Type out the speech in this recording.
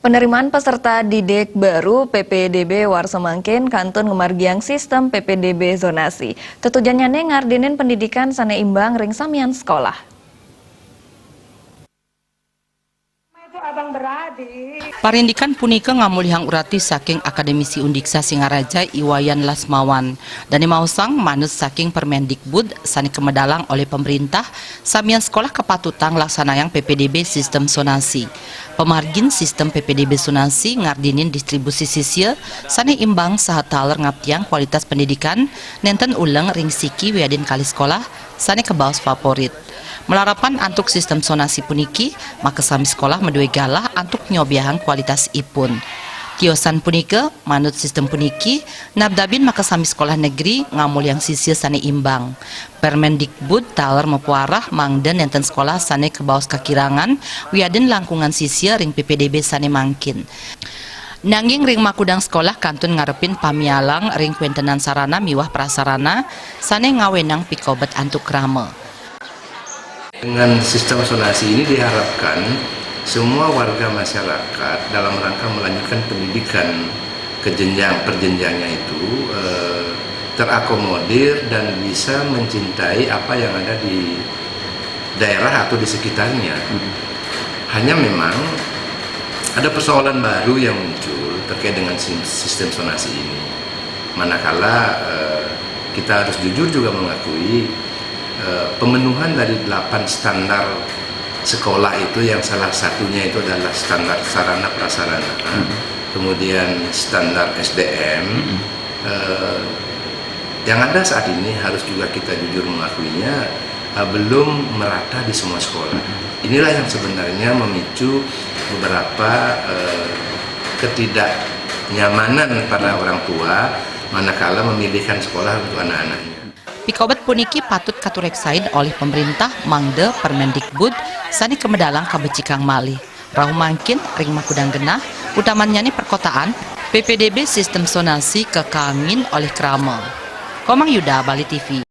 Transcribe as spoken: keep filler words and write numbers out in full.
Penerimaan peserta didik baru P P D B Warsa Mangkin kantun ngamargiang sistem P P D B zonasi. Tetujannya ngardiinin pendidikan sane imbang ring samian sekolah. Parindikan punika ngamolihang urati saking Akademisi Undiksha Singaraja I Wayan Lasmawan. Dane maosang manut saking Permendikbud sane kamedalang olih pemerintah, samian sekolah kapatutang laksanayang P P D B sistem zonasi. Pamargin sistem P P D B zonasi ngardinin distribusi sisia sane imbang saha taler ngaptiang kualitas pendidikan nenten uleng ring siki wiadin kali sekolah sane kabaos favorit. Malarapan antuk sistem zonasi puniki, makasami sekolah madue galah antuk nyobiahang kualitasipun. Tiosan punika, manut sistem puniki, nabdabin makasami sekolah negeri ngamolihang sisia sane imbang. Permendikbud taler mapuarah mangda nenten sekolah sane kabaos kakirangan wiadin langkungan sisia ring P P D B sane mangkin. Nanging ring makudang sekolah kantun ngarepin pamialang ring kwentenan sarana miwah prasarana sane ngawenang pikobet antuk krama. Dengan sistem zonasi ini diharapkan semua warga masyarakat dalam rangka melanjutkan pendidikan ke jenjang perjenjangnya itu eh, terakomodir dan bisa mencintai apa yang ada di daerah atau di sekitarnya. Hanya memang ada persoalan baru yang muncul terkait dengan sim- sistem zonasi ini. Manakala eh, kita harus jujur juga mengakui eh, pemenuhan dari delapan standar sekolah itu yang salah satunya itu adalah standar sarana prasarana, kemudian standar S D M, eh, yang ada saat ini harus juga kita jujur mengakuinya eh, belum merata di semua sekolah. Inilah yang sebenarnya memicu beberapa eh, ketidaknyamanan pada orang tua manakala memilihkan sekolah untuk anak-anaknya. Pikobet puniki patut katureksain olih pemerintah mangda Permendikbud sane kamedalang kabecikang malih. Rauh mangkin ring makudang genah, utamannyane perkotaan, P P D B sistem zonasi kakaangin olih krama. Komang Yuda, Bali T V.